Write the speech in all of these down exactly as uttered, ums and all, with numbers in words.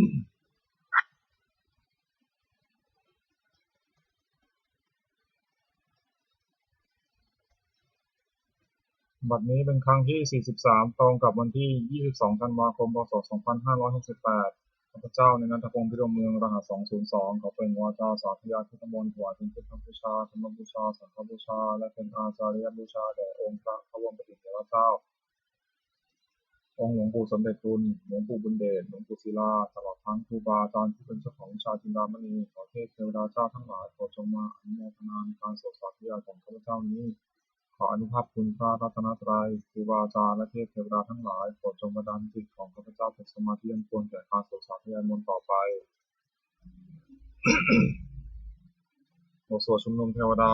บัดนี้เป็นครั้งที่ สี่สิบสาม ตรงกับวันที่ ยี่สิบสอง ธันวาคม พ.ศ. สองพันห้าร้อยหกสิบแปด ข้าพเจ้า เณรนัทพงษ์ พิรมเมือง รหัส สองศูนย์สอง ขอเปล่งวาจาสาธยายพุทธมนต์ ถวายเป็นพุทธบูชา ธรรมบูชา สังฆบูชา และเป็นอาจาริยบูชาแด่องค์พระผู้มีพระภาคเจ้า องค์หลวงปู่สมเด็จบุญ หลวงปู่บุญเดช หลวงปู่ศิลา ตลอดทั้งครูบาอาจารย์ที่เป็นเจ้าของวิชาจินดามณี ขอเทพเทวดาเจ้าทั้งหลาย โปรดจงมาอนุโมทนาในการสวดสาธยายของข้าพเจ้านี้ ขออานุภาพคุณพระรัตนตรัย ครูบาอาจารย์ และเทพเทวดาทั้งหลาย โปรดจงบันดาลจิตของข้าพเจ้าเป็นสมาธิอันควรแก่การสวดสาธยายมนต์ต่อไป บทสวดชุมนุมเทวดา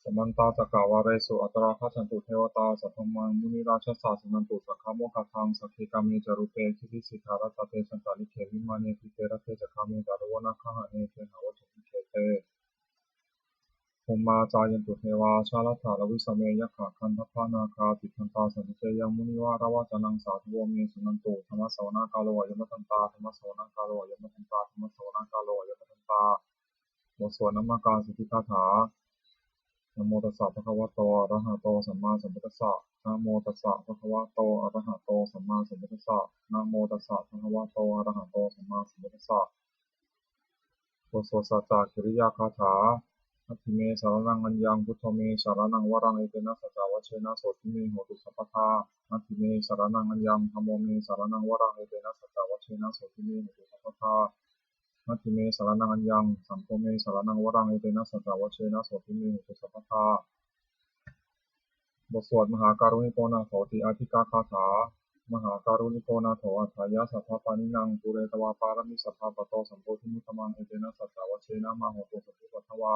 Samantā cakkavāḷesu atrāgacchantu devatā, saddhammaṃ munirājassa suṇantu saggamokkhadaṃ. Sagge kāme ca rūpe girisikharataṭe cantalikkhe vimāne, dīpe raṭṭhe ca gāme taruvanagahane gehavatthumhi khette, bhummā cāyantu devā jalathalavisame yakkhagandhabbanāgā, tiṭṭhantā santike yaṃ munivaravacanaṃ sādhavo me suṇantu. Dhammassavanakālo ayambhadantā. Dhammassavanakālo ayambhadantā. Dhammassavanakālo ayambhadantā. บทสวดนมการสิทธิคาถา Namo tassa bhagavato arahato sammāsambuddhassa. Namo tassa bhagavato arahato sammāsambuddhassa. Namo tassa bhagavato arahato sammāsambuddhassa. บทสวดสัจจกิริยาคาถา Natthi me saraṇaṃ aññaṃ, buddho me saraṇaṃ varaṃ, etena saccavajjena sotthi me hotu sabbadā. Natthi me saraṇaṃ aññaṃ, dhammo me saraṇaṃ varaṃ, etena saccavajjena sotthi me hotu sabbadā. Natthi me saraṇaṃ aññaṃ, saṅgho me saraṇaṃ varaṃ, etena saccavajjena sotthi me hotu sabbadā. บทสวดมหาการุณิโกนาโถติอาทิกาคาถา Mahākāruṇiko nātho atthāya sabbapāṇinaṃ, pūretvā pāramī sabbā patto sambodhimuttamaṃ, etena saccavajjena mā hontu sabbupaddavā.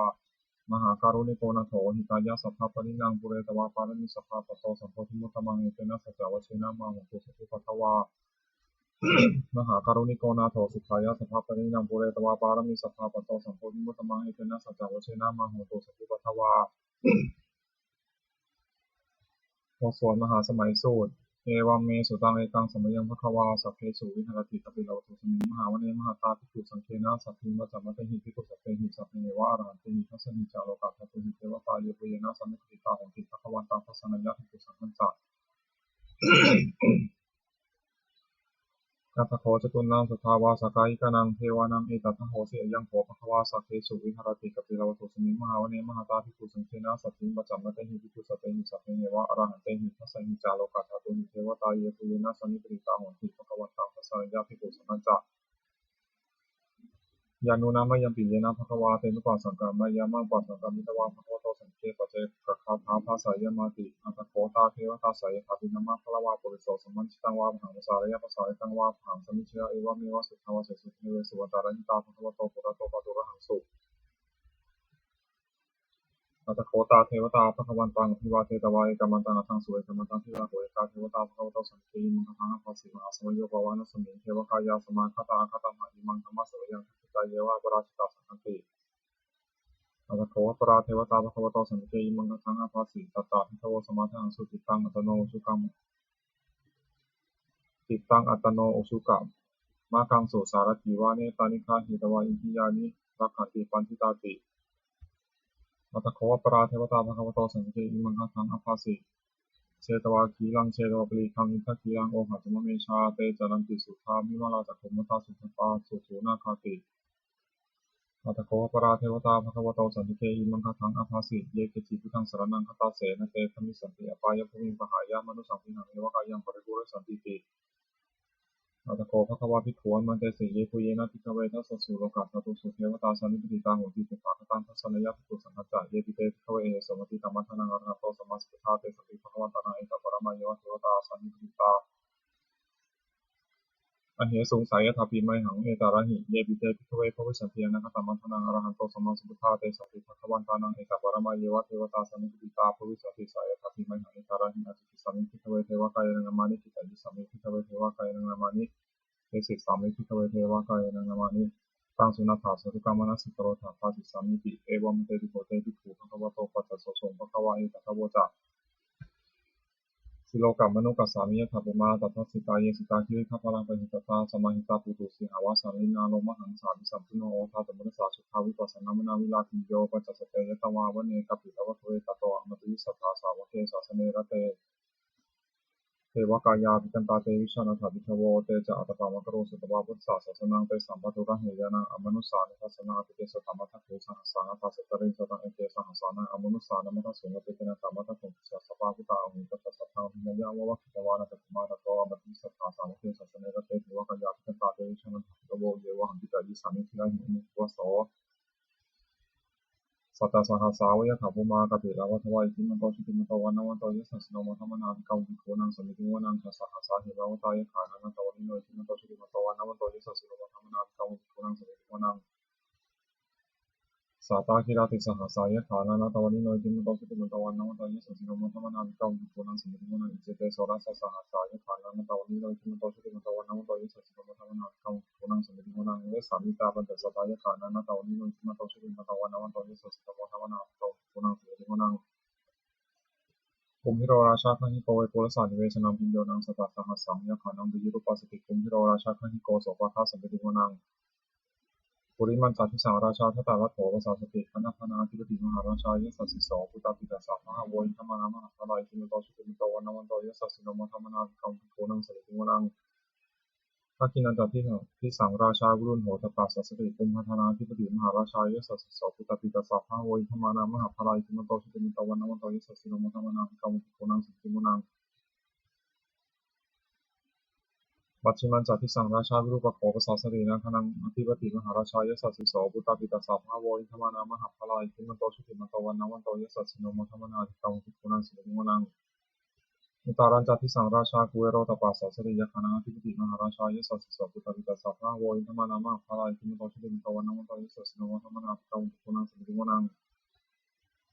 Mahākāruṇiko nātho hitāya sabbapāṇinaṃ, pūretvā pāramī sabbā patto sambodhimuttamaṃ, etena saccavajjena mā hontu sabbupaddavā. Mahākāruṇiko nātho sukhāya sabbapāṇinaṃ, pūretvā pāramī sabbā patto sambodhimuttamaṃ, etena saccavajjena mā hontu sabbupaddavā. บทสวดมหาสมัยสูตร Evaṃ me sutaṃ. Ekaṃ samayaṃ bhagavā sakkesu viharati kapilavatthusmiṃ mahāvane mahatā bhikkhusaṅghena saddhiṃ pañcamattehi bhikkhusatehi sabbeheva arahantehi. Dasahi ca lokadhātūhi devatā yebhuyyena sannipatitā honti bhagavantaṃ dassanāya bhikkhusaṅghañca. Atha kho catunnaṃ suddhāvāsakāyikānaṃ devānaṃ etadahosi: Ayaṃ kho bhagavā sakkesu viharati kapilavatthusmiṃ mahāvane mahatā bhikkhusaṅghena saddhiṃ pañcamattehi bhikkhusatehi sabbeheva arahantehi. Dasahi ca lokadhātūhi devatā yebhuyyena sannipatitā honti bhagavantaṃ dassanāya bhikkhusaṅghañca. Yannūna mayampi yena bhagavā tenupasaṅkameyyāma, upasaṅkamitvā bhagavato santike paccekagāthā bhāseyyāmāti. Atha kho tā devatā seyyathāpi nāma balavā puriso sammiñjitaṃ vā bāhaṃ pasāreyya, pasāritaṃ vā bāhaṃ sammiñjeyya, evameva suddhāvāsesu devesu antarahitā bhagavato purato pāturahaṃsu. Atha kho tā devatā bhagavantaṃ abhivādetvā ekamantaṃ aṭṭhaṃsu. Ekamantaṃ ṭhitā kho ekā devatā bhagavato santike imaṃ gāthaṃ abhāsi: Mahāsamayo pavanasmiṃ, devakāyā samāgatā; āgatamha imaṃ dhammasamayaṃ, dakkhitāyeva aparājitasaṅghanti. Atha kho aparā devatā bhagavato santike imaṃ gāthaṃ abhāsi: Tatra bhikkhavo samādahaṃsu, cittaṃ attano ujukamakaṃsu; sārathīva nettāni gahetvā, indriyāni rakkhanti paṇḍitāti. Atha kho aparā devatā bhagavato santike imaṃ gāthaṃ abhāsi: Chetvā khīlaṃ chetvā palighaṃ, indakhīlaṃ ohaccamanejā; te caranti suddhā vimalā, cakkhumatā sudantā susunāgāti. Atha kho aparā devatā bhagavato santike imaṃ gāthaṃ abhāsi: Ye keci buddhaṃ saraṇaṃ gatāse, na te gamissanti apāyabhūmiṃ; pahāya mānusaṃ dehaṃ, devakāyaṃ paripūressantīti. Atha kho bhagavā bhikkhū āmantesi: Yebhuyyena bhikkhave dasasu lokadhātūsu devatā sannipatitā honti tathāgataṃ dassanāya bhikkhusaṅghañca. Yepi te bhikkhave ahesuṃ atītamaddhānaṃ arahanto sammāsambuddhā, tesampi bhagavantānaṃ etaparamāyeva devatā sannipatitā ahesuṃ, seyyathāpi mayhaṃ etarahi. Yepi te bhikkhave bhavissanti anāgatamaddhānaṃ arahanto sammāsambuddhā, tesampi bhagavantānaṃ etaparamāyeva devatā sannipatitā bhavissanti, seyyathāpi mayhaṃ etarahi. Ācikkhissāmi bhikkhave devakāyānaṃ nāmāni. Kittayissāmi bhikkhave devakāyānaṃ nāmāni. Desissāmi bhikkhave devakāyānaṃ nāmāni. Taṃ suṇātha sādhukaṃ manasikarotha bhāsissāmīti. Evaṃ bhanteti kho te bhikkhū bhagavato paccassosuṃ. Bhagavā etadavoca: Tilokamanu kassāmi yattha bhummā tadassitā. Ye sitā girigabbharaṃ pahitattā samāhitā, puthū sīhāva sallīnā lomahaṃsābhisambhuno. Odātamanasā suddhā vippasannamanāvilā, bhiyyo pañcasate ñatvā vane kāpilavatthave. Tato āmantayi satthā sāvake sāsane rate, devakāyā abhikkantā te vijānātha bhikkhavo. Te ca ātappamakaruṃ sutvā buddhassa sāsanaṃ, tesampāturahu ñāṇaṃ amanussāna dassanaṃ. Appeke satamaddakkhuṃ sahassaṃ atha sattariṃ, sataṃ eke sahassānaṃ amanussānamaddasuṃ. Appekena satamaddakkhuṃ disā sabbā phuṭā ahuṃ, tattha sataṃ abhiññāya vavakkhitvāna cakkhumā. Tato āmantayi satthā sāvake sāsane rate, devakāyā abhikkantā te vijānātha bhikkhavo. Ye vohaṃ kittayissāmi girāhi anupubbaso. Sattasahassā va yakkhā bhummā kāpilavatthavā, iddhimanto jutimanto vaṇṇavanto yasassino, modamānā abhikkāmuṃ bhikkhūnaṃ samitiṃ vanaṃ. Chasahassā hemavatā yakkhā nānattavaṇṇino, iddhimanto jutimanto vaṇṇavanto yasassino, modamānā abhikkāmuṃ bhikkhūnaṃ samitiṃ vanaṃ. Sātāgirā tisahassā yakkhā nānattavaṇṇino, iddhimanto jutimanto vaṇṇavanto yasassino, modamānā abhikkāmuṃ bhikkhūnaṃ samitiṃ vanaṃ. Iccete soḷasasahassā yakkhā nānattavaṇṇino, iddhimanto jutimanto vaṇṇavanto yasassino, modamānā abhikkāmuṃ bhikkhūnaṃ samitiṃ vanaṃ. Vessāmittā pañcasatā yakkhā nānattavaṇṇino, iddhimanto jutimanto vaṇṇavanto yasassino, modamānā abhikkāmuṃ bhikkhūnaṃ samitiṃ vanaṃ. Kumbhīro rājagahiko vepullassa nivesanaṃ, bhiyyo naṃ satasahassaṃ yakkhānaṃ payirupāsati, kumbhīro rājagahiko sopāga samitiṃ vanaṃ. Purimañca disaṃ rājā dhataraṭṭho pasāsati, gandhabbānaṃ ādhipati mahārājā yasassi so. Puttāpi tassa bahavo indanāmā mahabbalā, iddhimanto jutimanto vaṇṇavanto yasassino, modamānā abhikkāmuṃ bhikkhūnaṃ samitiṃ vanaṃ. Dakkhiṇañca disaṃ rājā virūḷho tappasāsati, kumbhaṇḍānaṃ ādhipati mahārājā yasassi so. Puttāpi tassa bahavo indanāmā mahabbalā, iddhimanto jutimanto vaṇṇavanto yasassino, modamānā abhikkāmuṃ bhikkhūnaṃ samitiṃ vanaṃ. Pacchimañca disaṃ rājā virūpakkho pasāsati, nāgānaṃ ādhipati mahārājā yasassi so. Puttāpi tassa bahavo indanāmā mahabbalā, iddhimanto jutimanto vaṇṇavanto yasassino, modamānā abhikkāmuṃ bhikkhūnaṃ samitiṃ vanaṃ. Uttarañca disaṃ rājā kuvero tappasāsati, yakkhānaṃ ādhipati mahārājā yasassi so. Puttāpi tassa bahavo indanāmā mahabbalā, iddhimanto jutimanto vaṇṇavanto yasassino, modamānā abhikkāmuṃ bhikkhūnaṃ samitiṃ vanaṃ.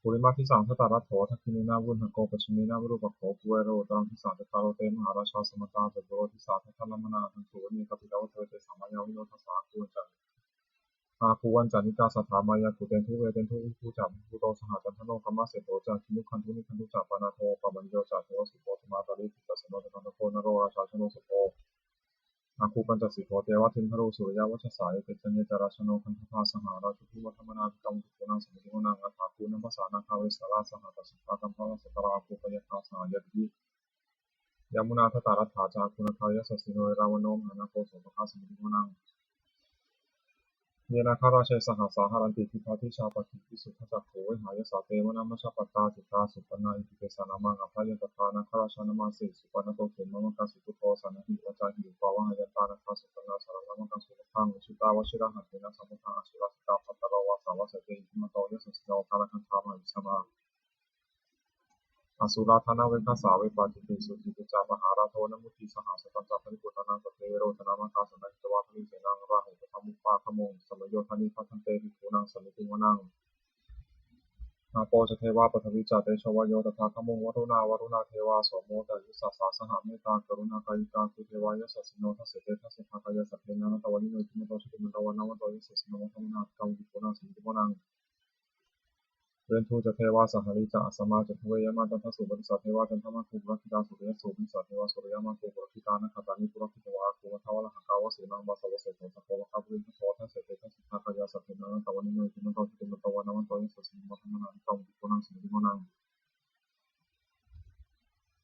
Purimaṃ disaṃ dhataraṭṭho, dakkhiṇena virūḷhako, pacchimena virūpakkho, kuvero uttaraṃ disaṃ. Cattāro te mahārājā samantā caturo disā, daddallamānā aṭṭhaṃsu vane kāpilavatthave. Tesaṃ māyāvino dāsā āgū vañca- āgū vañcanikā saṭhā, māyā kuṭeṇḍu veṭeṇḍu viṭū ca, viṭuṭo saha candano kāmaseṭṭho ca, kinnughaṇḍu nighaṇḍu ca panādo opamañño ca, devasūto ca mātali cittaseno ca gandhabbo naḷo rājā janosabho. Āgū pañcasikho devā timbarū suriyavacchasā, ete caññe ca rājāno gandhabbā saha rājubhi, modamānā abhikkāmuṃ bhikkhūnaṃ samitiṃ vanaṃ. Athāgū nābhasā nāgā vesālā saha tacchakā, kambalassatarā āgū pāyāgā saha ñātibhi, yāmunā dhataraṭṭhā ca āgū nāgā yasassino, erāvaṇo mahānāgo sopāga samitiṃ vanaṃ. Ye nāgarāje sahasā haranti, dibbā dijā pakkhi visuddhacakkhū, vehāyasā te vanamajjhapattā, citrā supaṇṇā iti tesa nāmaṃ. Athāya tattha nāgarājānamāsi, supaṇṇato khemamakāsi buddho, saṇhāhi vācāhi upavhayantā, nāgā supaṇṇā saraṇamakaṃsu buddhaṃ. Vijitaṃ vajirahatthena samuddaṃ asurā sitā, bhātaro vāsavassete iddhimato yasassino, kālakañjā mahābhismā asurā dānaveghasā, vepacitti sucitti ca pahārādo namucī saha. Satañca baliputtānaṃ sabbe verocanāmakā, sannayhitvā balisenaṃ rāhubhaddamupāgamuṃ, samayodāni bhaddante bhikkhūnaṃ samitiṃ vanaṃ. Āpo ca devā paṭhavī ca tejo vāyo tadāgamuṃ, varuṇā vāruṇā devā somo ca yasasā saha. Mettākaruṇākāyikā āgū devā yasassino, dasete dasadhā kāyā sabbe nānattavaṇṇino, iddhimanto jutimanto vaṇṇavanto yasassino, modamānā abhikkāmuṃ bhikkhūnaṃ samitiṃ vanaṃ. Veṇḍū ca devā sahalī ca asamā ca duve yamā, candassūpanisā devā candamāgū purakkhitā, suriyassūpanisā devā suriyamāgū purakkhitā, nakkhattāni purakkhitvā āgū mandavalāhakā, vasūnaṃ vāsavassete sakkopāga purindado. Dasete dasadhā kāyā sabbe nānattavaṇṇino, iddhimanto jutimanto vaṇṇavanto yasassino, modamānā abhikkāmuṃ bhikkhūnaṃ samitiṃ vanaṃ.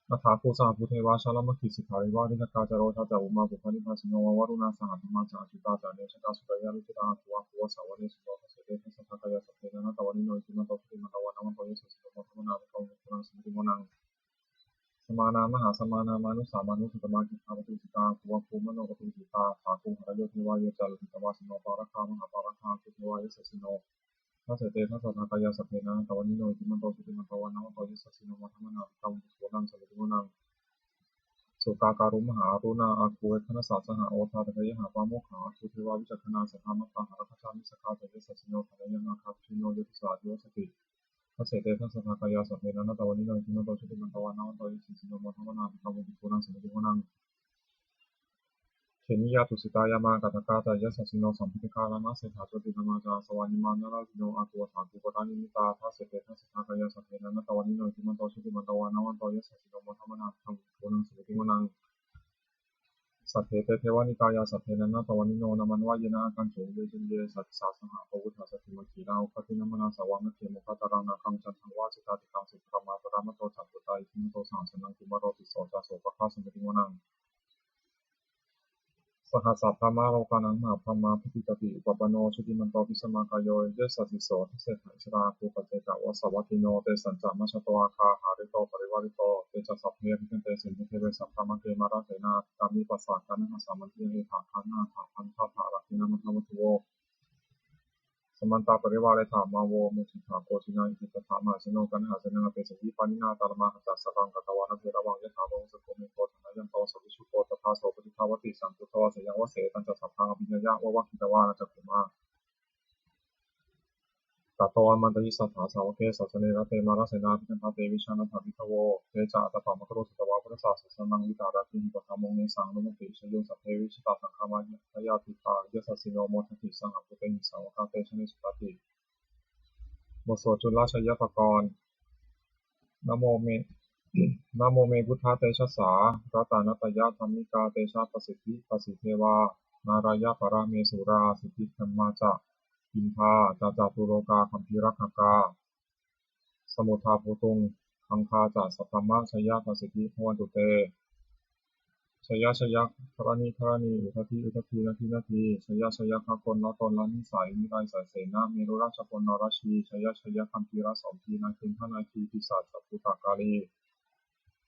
Athāgū sahabhū devā jalamaggisikhāriva, ariṭṭhakā ca rojā ca ummāpupphanibhāsino, vāruṇā sahadhammā ca accutā ca anejakā, sūleyyarucirā āgū āgū vāsavanesino. Dasete dasadhā kāyā sabbe nānattavaṇṇino, iddhimanto jutimanto vaṇṇavanto yasassino, modamānā abhikkāmuṃ bhikkhūnaṃ samitiṃ vanaṃ. Samānā mahāsamānā mānusā mānusuttamā, khiḍḍāpadūsitā āgū āgū manopadūsitā. Athāgū harayo devā ye ca lohitavāsino, pāragā mahāpāragā āgū devā yasassino. Dasete dasadhā kāyā sabbe nānattavaṇṇino, iddhimanto jutimanto vaṇṇavanto yasassino, modamānā abhikkāmuṃ bhikkhūnaṃ samitiṃ vanaṃ. Sukkā karumhā aruṇā āgū veghanasā saha, odātagayhā pāmokkhā āgū devā vicakkhaṇā. Sadāmattā hāragajā missakā ca yasassino, thanayaṃ nāgā kuṭeṇḍu yo disā abhivassati. Dasete dasadhā kāyā sabbe nānattavaṇṇino, iddhimanto jutimanto vaṇṇavanto yasassino, modamānā abhikkāmuṃ bhikkhūnaṃ samitiṃ vanaṃ. Khemiyā tusitā yāmā kaṭṭhakā ca yasassino, lambitakā lāmaseṭṭhā jotināmā ca āsavā, nimmānaratino āgū athāgū paranimmitā. Dasete dasadhā kāyā sabbe nānattavaṇṇino, iddhimanto jutimanto vaṇṇavanto yasassino, modamānā abhikkāmuṃ bhikkhūnaṃ samitiṃ vanaṃ. Saṭṭhete devanikāyā sabbe nānattavaṇṇino, nāmanvayena āgañchuṃ ye caññe sadisā saha. Pavutthajātimakkhīlā oghatiṇṇamanāsavā, dakkhemoghataraṃ nāgaṃ candaṃva asitātitaṃ. Subrahmā paramatto ca puttā iddhimato saha, sanaṅkumāro tisso ca sopāga samitiṃ vanaṃ. Sahassabrahmalokānaṃ mahābrahmābhitiṭṭhati, upapanno jutimanto bhismākāyo yasassi so. Dasettha issarā āgū paccekavasavattino, tesañca majjhato āgā hārito parivārito. Te ca sabbe abhikkante sinde deve sabrahmake, mārasenā abhikkāmi passa kaṇhassa mandiyaṃ. Etha gaṇhatha bandhatha rāgena bandhamatthu vo, samantā parivāretha mā vo muñcittha koci naṃ. Iti tattha mahāseno kaṇhasenaṃ apesayi, pāṇinā talamāhacca saraṃ katvāna bheravaṃ. Yathā pāvussako megho thanayanto savijjuko, tadā so paccudāvatti saṅkuddho asayaṃvase. Tañca sabbaṃ abhiññāya vavakkhitvāna cakkhumā, tato āmantayi satthā sāvake sāsane rate. Mārasenā abhikkantā te vijānātha bhikkhavo, te ca ātappamakaruṃ sutvā buddhassa sāsanaṃ. Vītarāgehi pakkāmuṃ nesaṃ luddhati sayo, sabbe vijitasaṅgāmā bhayātītā yasassino, modanti saha bhūtehi sāvakā te janesutāti. บทสวดจุลชัยปกรณ์ Namo me, namo me buddhatejasā ratanattayadhammikā, tejapasiddhi pasīdevā nārāyaparamesurā, siddhibrahmā ca indā ca catulokā gambhīrakkhakā, samuddā bhūtuṃ gaṅgā ca sabrahmajayapasiddhi bhavantu te. Jaya jaya dharaṇi dharaṇī udadhi udadhī nadi nadī, jaya jaya gagonlatonlanisai niraisaisena merurājabala narajī, jaya jaya gambhīrasombhī nāgendanāgī pisācabhūtakālī,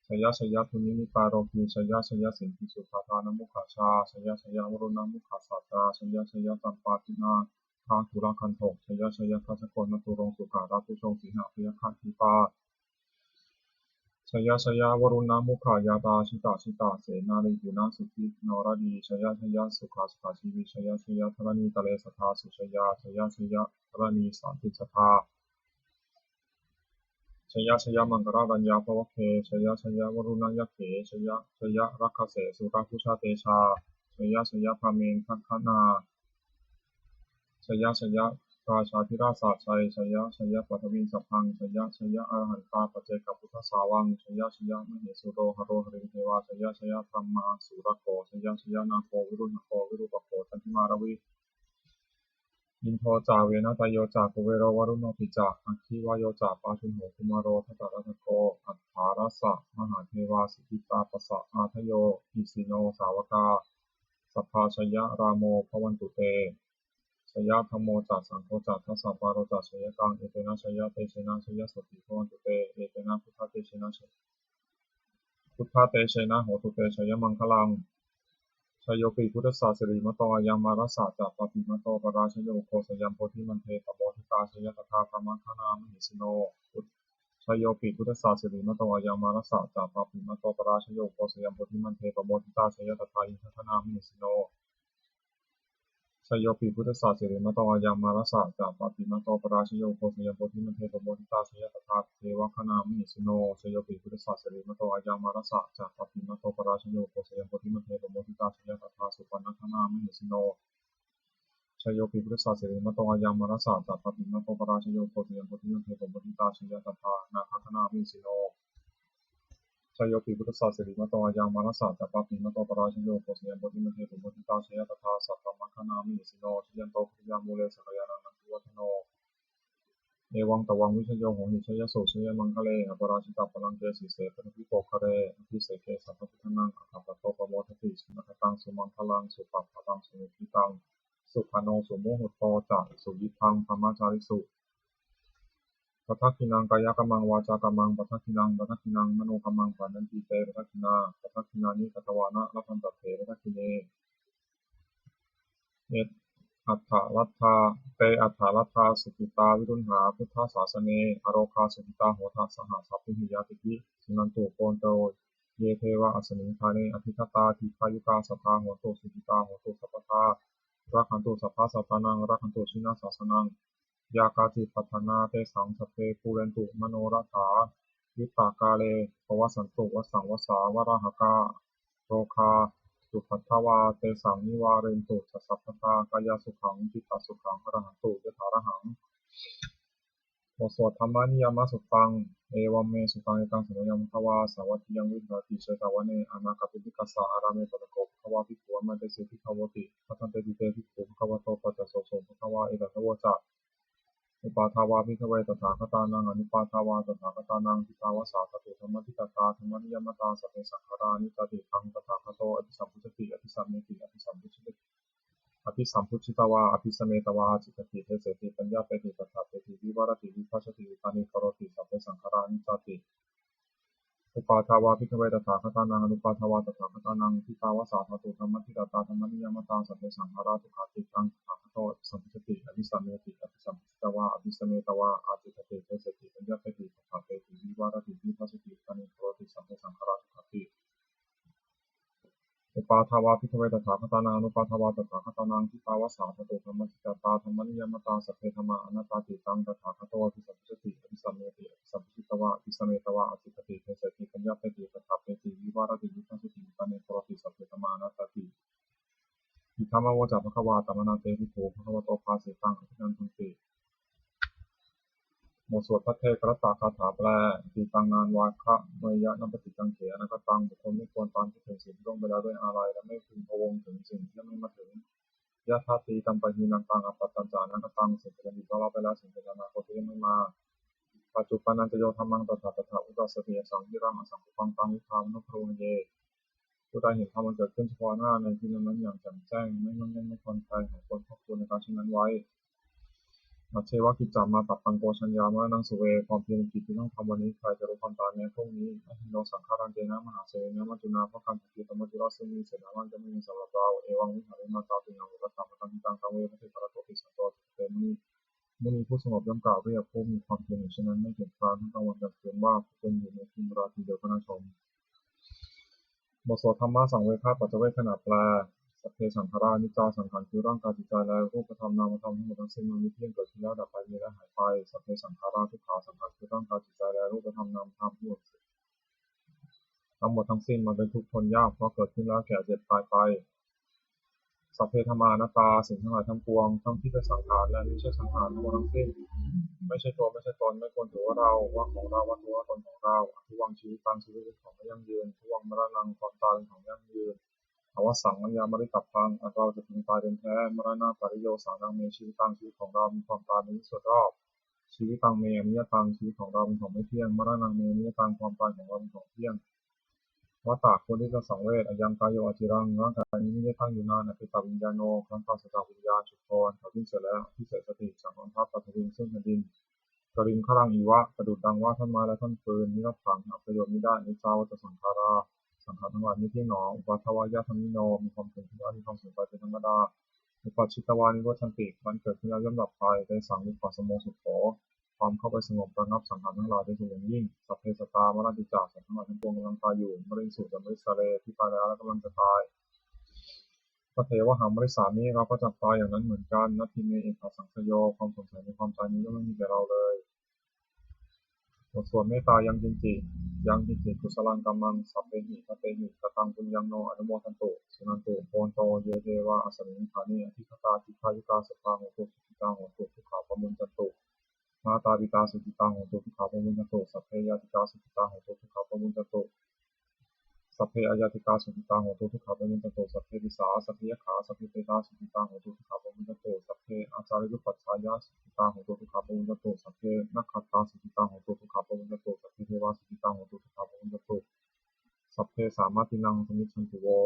jaya jaya dunnimittarogī, jaya jaya siddhisunādānamukhajā, jaya jaya varuṇṇamukhasātrā, jaya jaya campādināgakulaganthok, jaya jaya gajjagonnaturong sūkarabhujoṅ sīhabyagghadīpā, jaya jaya varuṇṇamukhayātrā, jita jita senārī punasiddhi naradī, jaya jaya sukhā sukhā jīvī, jaya jaya dharaṇītale sadā sujayā, jaya jaya dharaṇī santin sadā, jaya jaya maṅkararāññā bhavagge, jaya jaya varuṇṇayakkhe, jaya jaya rakkhase surabhujatejā, jaya jaya brahmendagaṇā, jaya jaya rājādhirājasājjai, jaya jaya paṭhaviṃ sabbaṃ, jaya jaya arahantā paccekabuddhasāvaṃ, jaya jaya mahesuro haro harindevā, jaya jaya brahmā surakkho, jaya jaya nāgo viruḷhako virūpakkho candimā ravi, indo ca venateyyo ca kuvero varuṇopi ca, aggi vāyo ca pājuṇho kumāro dhataraṭṭhako, aṭṭhārasa mahādevā siddhitāpasa-ādayo, isino sāvakā sabbā jayarāmo bhavantu te. Jayadhammo ca saṅgho ca dasapālo ca jayakaṃ, etena jayatejena jayasotthī bhavantu te. Etena buddhatejena jaya, buddhatejena hotu te jayamaṅgalaṃ. Jayopi buddhassa sirīmato ayaṃ, mārassa ca pāpimato parājayo, ugghosayaṃ bodhimaṇḍe pamoditā, jaya tadā brahmagaṇā mahesino. Jayopi buddhassa sirīmato ayaṃ, mārassa ca pāpimato parājayo, ugghosayaṃ bodhimaṇḍe pamoditā, jaya tadā indagaṇā mahesino. Jayopi buddhassa sirīmato ayaṃ, mārassa ca pāpimato parājayo, ugghosayaṃ bodhimaṇḍe pamoditā, jaya tadā devagaṇā mahesino. Jayopi buddhassa sirīmato ayaṃ, mārassa ca pāpimato parājayo, ugghosayaṃ bodhimaṇḍe pamoditā, jaya tadā supaṇṇagaṇā mahesino. Jayopi buddhassa sirīmato ayaṃ, mārassa ca pāpimato parājayo, ugghosayaṃ bodhimaṇḍe pamoditā, jaya tadā nāgagaṇā mahesino. Jayopi buddhassa sirīmato ayaṃ, mārassa ca pāpimato parājayo, ugghosayaṃ bodhimaṇḍe pamoditā, jaya tadā sabrahmagaṇā mahesino. Jayanto bodhiyā mūle sakyānaṃ nandivaḍḍhano, evaṃ tvaṃ vijayo hohi jayassu jayamaṅgale. Aparājitapallaṅke sīse paṭhavipokkhare, abhiseke sabbabuddhānaṃ aggappatto pamodati. Sunakkhattaṃ sumaṅgalaṃ supabhātaṃ suhuṭṭhitaṃ, sukhaṇo sumuhutto ca suyiṭṭhaṃ brahmacārisu. Padakkhiṇaṃ kāyakammaṃ vācākammaṃ padakkhiṇaṃ, padakkhiṇaṃ manokammaṃ paṇidhī te padakkhiṇā. Padakkhiṇāni katvāna labhantatthe padakkhiṇe. Te atthaladdhā, te atthaladdhā sukhitā viruḷhā buddhasāsane, arogā sukhitā hotha saha sabbehi ñātibhi. Suṇantu bhonto ye devā asmiṃ ṭhāne adhigatā, dīghāyukā sadā hontu sukhitā hontu sabbadā, rakkhantu sabbasattānaṃ rakkhantu jinasāsanaṃ. Yā kāci patthanā tesaṃ sabbe pūrentu manorathā, yuttakāle pavassantu vassaṃ vassā valāhakā. Rogā cupaddavā tesaṃ nivārentu ca sabbadā, kāyasukhaṃ cittasukhaṃ arahantu yathārahaṃ. บทสวด Dhammaniyāmasuttaṃ. Evaṃ me sutaṃ. Ekaṃ samayaṃ bhagavā sāvatthiyaṃ viharati jetavane anāthapiṇḍikassa ārāme. Tatra kho bhagavā bhikkhū āmantesi bhikkhavoti. Bhadanteti te bhikkhū bhagavato paccassosuṃ. Bhagavā etadavoca. Uppādā vā bhikkhave tathāgatānaṃ anuppādā vā tathāgatānaṃ, ṭhitā va sā dhātu dhammaṭṭhitatā dhammaniyāmatā, sabbe saṅkhārā aniccāti. Taṃ tathāgato abhisambujjhati abhisameti, abhisambujjhati abhisambujjhitvā abhisametvā ācikkhati deseti paññapeti paṭṭhapeti vivarati vibhajati uttānīkaroti: sabbe saṅkhārā aniccāti. Uppādā vā bhikkhave tathāgatānaṃ anuppādā vā tathāgatānaṃ, ṭhitā va sā dhātu dhammaṭṭhitatā dhammaniyāmatā, sabbe saṅkhārā dukkhāti. Taṃ tathāgato abhisambujjhati abhisameti, abhisambujjhitvā abhisametvā ācikkhati deseti paññapeti paṭṭhapeti vivarati vibhajati uttānīkaroti: sabbe saṅkhārā dukkhāti. Uppādā vā bhikkhave tathāgatānaṃ anuppādā vā tathāgatānaṃ, ṭhitā va sā dhātu dhammaṭṭhitatā dhammaniyāmatā, sabbe dhammā anattāti. Taṃ tathāgato abhisambujjhati abhisameti, abhisambujjhitvā abhisametvā ācikkhati deseti paññapeti paṭṭhapeti vivarati vibhajati uttānīkaroti: sabbe dhammā anattāti. Idamavoca bhagavā. Attamanā te bhikkhū bhagavato bhāsitaṃ abhinandunti. บทสวดภัทเทกรัตตคาถาแปล. Atītaṃ nānvāgameyya nappaṭikaṅkhe anāgataṃ. บุคคลไม่ควรตามคิดถึงสิ่งที่ล่วงไปแล้วด้วยอาลัย และไม่พึงพะวงถึงสิ่งที่ยังไม่มาถึง Yadatītampahīnantaṃ appattañca anāgataṃ. สิ่งเป็นอดีตก็ละไปแล้ว สิ่งเป็นอนาคตก็ยังไม่มา Paccuppannañca yo dhammaṃ tattha tattha uppajjati, asaṃhiraṃ asaṅkuppaṃ taṃ viddhā manubrūhaye. ผู้ใดเห็นธรรมอันเกิดขึ้นเฉพาะหน้าในที่นั้นๆ อย่างแจ่มแจ้ง ไม่ง่อนแง่นไม่คลอนแคลน เขาควรพอกพูนอาการเช่นนั้นไว้ Ajjeva kiccamātappaṃ ko jaññā maraṇaṃ suve. ความเพียรเป็นกิจที่ต้องทำวันนี้ ใครจะรู้ความตายแม้พรุ่งนี้ Ajjino saṅgarantena mahāsenena maccunā, เพราะการผัดเพี้ยนต่อมัจจุราชซึ่งมีเสนามาก ย่อมไม่มีสำหรับเรา Evaṃ vihārimātāpiṃ ahorattamatanditaṃ, taṃ ve bhaddekarattoti santo ācikkhate muni. มุนีผู้สงบย่อมกล่าวเรียกผู้มีความเพียรอยู่เช่นนั้นไม่เกียจคร้านทั้งกลางวันกลางคืนว่า ผู้เป็นอยู่ในคืนราตรีเดียวก็น่าชม บทสวดธรรมสังเวคปัจจเวกขณะแปล. Sabbe saṅkhārā aniccā. สังขารคือร่างกายจิตใจและรูปธรรมนามธรรมทั้งหมดทั้งสิ้นมันไม่เที่ยง เกิดขึ้นแล้วดับไป มีและหายไป Sabbe saṅkhārā dukkhā. สังขารคือร่างกายจิตใจและรูปธรรมนามธรรมทั้งหมดทั้งสิ้นมันเป็นทุกข์ทนยาก เพราะเกิดขึ้นแล้วแก่เจ็บตายไป Sabbe dhammā anattā. สิ่งทั้งหลายทั้งปวง ทั้งที่เป็นสังขารและมิใช่สังขารทั้งหมดทั้งสิ้น ไม่ใช่ตัวไม่ใช่ตน ไม่ควรถือว่าเรา ว่าของเรา ว่าตัวว่าตนของเรา Adhuvaṃ jīvitaṃ. ชีวิตเป็นของไม่ยั่งยืน Dhuvaṃ maraṇaṃ. ความตายเป็นของยั่งยืน Avassaṃ mayā maritabbaṃ. อันเราจะพึงตายเป็นแท้ Maraṇapariyosānaṃ me jīvitaṃ. ชีวิตของเรามีความตายเป็นที่สุดรอบ Jīvitaṃ me aniyataṃ. ชีวิตของเราเป็นของไม่เที่ยง Maraṇaṃ me aniyataṃ. ความตายของเราเป็นของเที่ยง Vata. ควรที่จะสังเวช Ayaṃ kāyo aciraṃ. ร่างกายนี้ไม่ได้ตั้งอยู่นาน Apetaviññāṇo. ครั้นปราศจากวิญญาณ Chuḍḍho. อันเขาทิ้งเสียแล้ว Adhisessati. จักนอนทับ Paṭhaviṃ. ซึ่งแผ่นดิน Kaliṅgaraṃ iva. ประดุจดังว่าท่อนไม้และท่อนฟืน Niratthaṃ. หาประโยชน์มิได้ Aniccā vata saṅkhārā. สังขารทั้งหลายไม่เที่ยงหนอ Uppādavayadhammino. มีความเกิดขึ้นแล้วมีความเสื่อมไปเป็นธรรมดา Uppajjitvā nirujjhanti. ครั้นเกิดขึ้นแล้วย่อมดับไป Tesaṃ vūpasamo sukho. ความเข้าไปสงบระงับสังขารทั้งหลายเป็นสุขอย่างยิ่ง Sabbe sattā maranti ca. สัตว์ทั้งหลายทั้งปวงกำลังตายอยู่ Mariṃsu ca marissare. ที่ตายแล้วและกำลังจะตาย Tathevāhaṃ marissāmi. เราก็จักตายอย่างนั้นเหมือนกัน Natthi me ettha saṃsayo. ความสงสัยในความตายนี้ย่อมไม่มีแก่เราเลย บทสวดเมตตา Yaṅkiñci. Yaṅkiñci kusalaṃ kammaṃ sabbehi katehi kataṃ puññaṃ no anumodantu, suṇantu bhonto ye devā asmiṃ ṭhāne adhigatā, dīghāyukā sadā hontu, sukhitā hontu, dukkhā pamuñcantu. Mātāpitā sukhitā hontu, dukkhā pamuñcantu. Sabbe ñātikā sukhitā hontu, dukkhā pamuñcantu. Sabbe aññātikā sukhitā hontu, dukkhā pamuñcantu. Sabbe pisā sabbe yakkhā sabbe petā sukhitā hontu, dukkhā pamuñcantu. Sabbe ācariyupajjhāyā sukhitā hontu, dukkhā pamuñcantu. Sabbe nakkhattā sukhitā hontu, dukkhā pamuñcantu. Sabbe devā sukhitā hontu, dukkhā pamuñcantu. Sabbe sampattīnaṃ samijjhantu vo.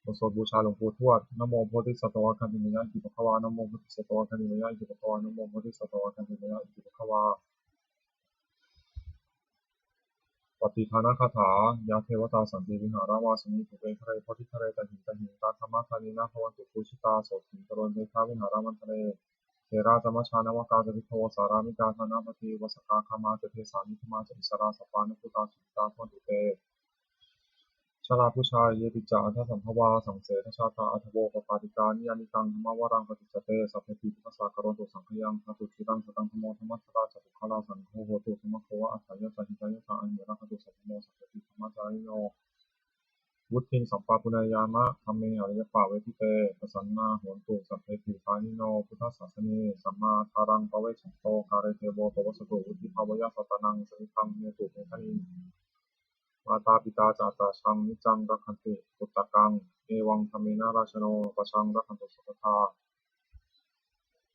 บทสวดบูชาหลวงปู่ทวด Namo bodhisatto āgantimāya iti bhagavā. Namo bodhisatto āgantimāya iti bhagavā. Namo bodhisatto āgantimāya iti bhagavā. Pattidānagāthā. Yā devatā santi vihāravāsinī, thūpe ghare bodhighare tahiṃ tahiṃ, tā dhammadānena bhavantu pūjitā, sotthiṃ karontedha vihāramaṇḍale. Therā ca majjhā navakā ca bhikkhavo, sārāmikā dānapatī upāsakā, gāmā ca desā nigamā ca issarā, sappāṇabhūtā sukhitā bhavantu te. Jalābujā yepi ca aṇḍasambhavā, saṃsedajātā athavopapātikā, niyyānikaṃ dhammavaraṃ paṭicca te, sabbepi bhavantu saṅkhayaṃ. Ṭhātu ciraṃ sataṃ dhammo, dhammaddharā ca puggalā, saṅgho hotu samaggo va, atthāya ca hitāya ca. Amhe rakkhatu saddhammo, sabbepi dhammacārino. Vuḍḍhiṃ sampāpuṇeyyāma dhamme ariyappavedite. Pasannā hontu sabbepi pāṇino buddhasāsane. Sammā dhāraṃ pavecchanto kāle devo pavassatu. Vuḍḍhibhāvāya sattānaṃ samiddhaṃ netu medaniṃ. Mātā pitā ca atrajaṃ niccaṃ rakkhanti puttakaṃ. Evaṃ dhammena rājāno pajaṃ rakkhantu sabbadā.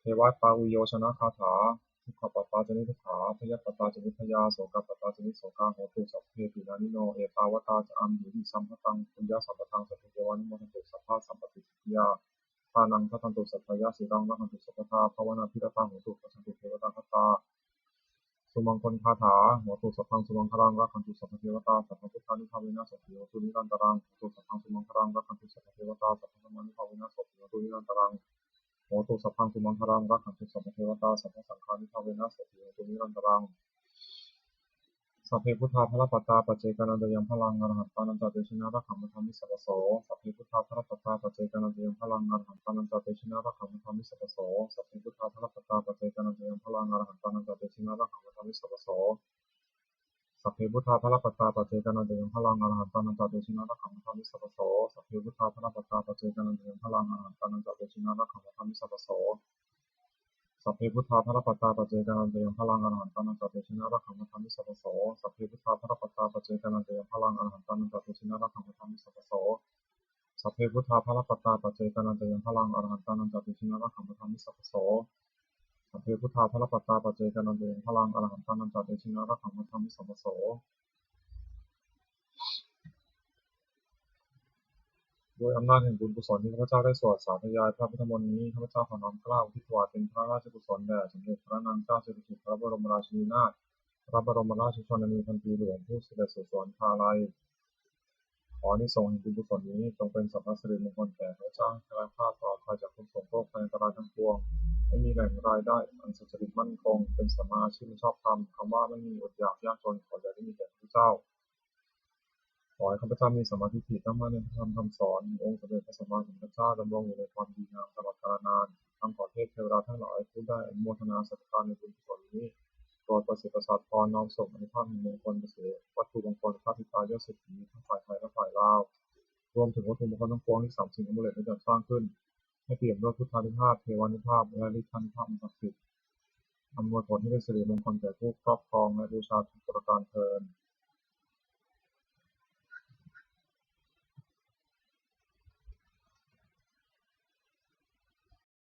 Devatāuyyojanagāthā. Dukkhappattā ca niddukkhā bhayappattā ca nibbhayā sokappattā ca nissokā hontu sabbepi pāṇino. Ettāvatā ca amhehi sambhataṃ puññasampadaṃ sabbe devānumodantu sabbasampattisiddhiyā. Dānaṃ dadantu saddhāya sīlaṃ rakkhantu sabbadā bhāvanābhiratā hontu gacchantu devatāgatā. Sumaṅgalagāthā. Hotu sabbaṃ sumaṅgalaṃ rakkhantu sabbadevatā sabbabuddhānubhāvena sotthī hontu nirantaraṃ. Hotu sabbaṃ sumaṅgalaṃ rakkhantu sabbadevatā sabbadhammānubhāvena sotthī hontu nirantaraṃ. Hotu sabbaṃ sumaṅgalaṃ rakkhantu sabbadevatā sabbasaṅghānubhāvena sotthī hontu nirantaraṃ. Sabbe buddhā balappattā paccekānañca yaṃ balaṃ arahantānañca tejena rakkhaṃ bandhāmi sabbaso. Sabbe buddhā balappattā paccekānañca yaṃ balaṃ arahantānañca tejena rakkhaṃ bandhāmi sabbaso. Sabbe buddhā balappattā paccekānañca yaṃ balaṃ arahantānañca tejena rakkhaṃ bandhāmi sabbaso. Sabbe buddhā balappattā paccekānañca yaṃ balaṃ arahantānañca tejena rakkhaṃ bandhāmi sabbaso. Sabbe buddhā balappattā paccekānañca yaṃ balaṃ arahantānañca tejena rakkhaṃ bandhāmi sabbaso. Sabbe buddhā balappattā paccekānañca yaṃ balaṃ arahantānañca tejena rakkhaṃ bandhāmi sabbaso. Sabbe buddhā balappattā paccekānañca yaṃ balaṃ arahantānañca tejena rakkhaṃ bandhāmi sabbaso. Sabbe buddhā balappattā paccekānañca yaṃ balaṃ arahantānañca tejena rakkhaṃ bandhāmi sabbaso. Sabbe buddhā balappattā paccekānañca yaṃ balaṃ arahantānañca tejena rakkhaṃ bandhāmi sabbaso. ด้วยอำนาจแห่งบุญกุศลที่ข้าพเจ้าได้สวดสาธยายพระพุทธมนต์นี้ ข้าพเจ้าขอน้อมเกล้าอุทิศถวายเป็นพระราชกุศลแด่สมเด็จพระนางเจ้าสิริกิติ์พระบรมราชินีนาถ พระบรมราชชนนีพันปีหลวงผู้เสด็จสู่สวรรคาลัย ขออานิสงส์แห่งบุญกุศลนี้จงเป็นสัพพสิริมงคลแก่ข้าพเจ้า ให้แคล้วคลาดปลอดภัยจากทุกข์โศกโรคภัยอันตรายทั้งปวง ให้มีแหล่งรายได้อันสุจริตมั่นคง เป็นสัมมาอาชีพอันชอบธรรม คำว่าไม่มีอดอยากยากจน ขออย่าได้มีแก่ข้าพเจ้า ขอให้ข้าพเจ้ามีสัมมาทิฏฐิตั้งมั่นในพระธรรมคำสอนขององค์สมเด็จพระสัมมาสัมพุทธเจ้า ดำรงอยู่ในความดีงามตลอดกาลนาน ทั้งขอเทพเทวดาทั้งหลายผู้ได้อนุโมทนาศรัทธาในบุญกุศลนี้ โปรดประสิทธิ์ประสาทพรน้อมส่งอานุภาพแห่งมงคลประเสริฐ วัตถุมงคลพระปิดตายอดเศรษฐีทั้งฝ่ายไทยและฝ่ายลาว รวมถึงวัตถุมงคลทั้งปวงที่สามสิ่งอามูเลตได้จัดสร้างขึ้น ให้เปี่ยมด้วยพุทธานุภาพ เทวานุภาพ และฤทธานุภาพอันศักดิ์สิทธิ์ อำนวยผลให้เป็นสิริมงคลแก่ผู้ครอบครองและบูชาทุกประการเทอญ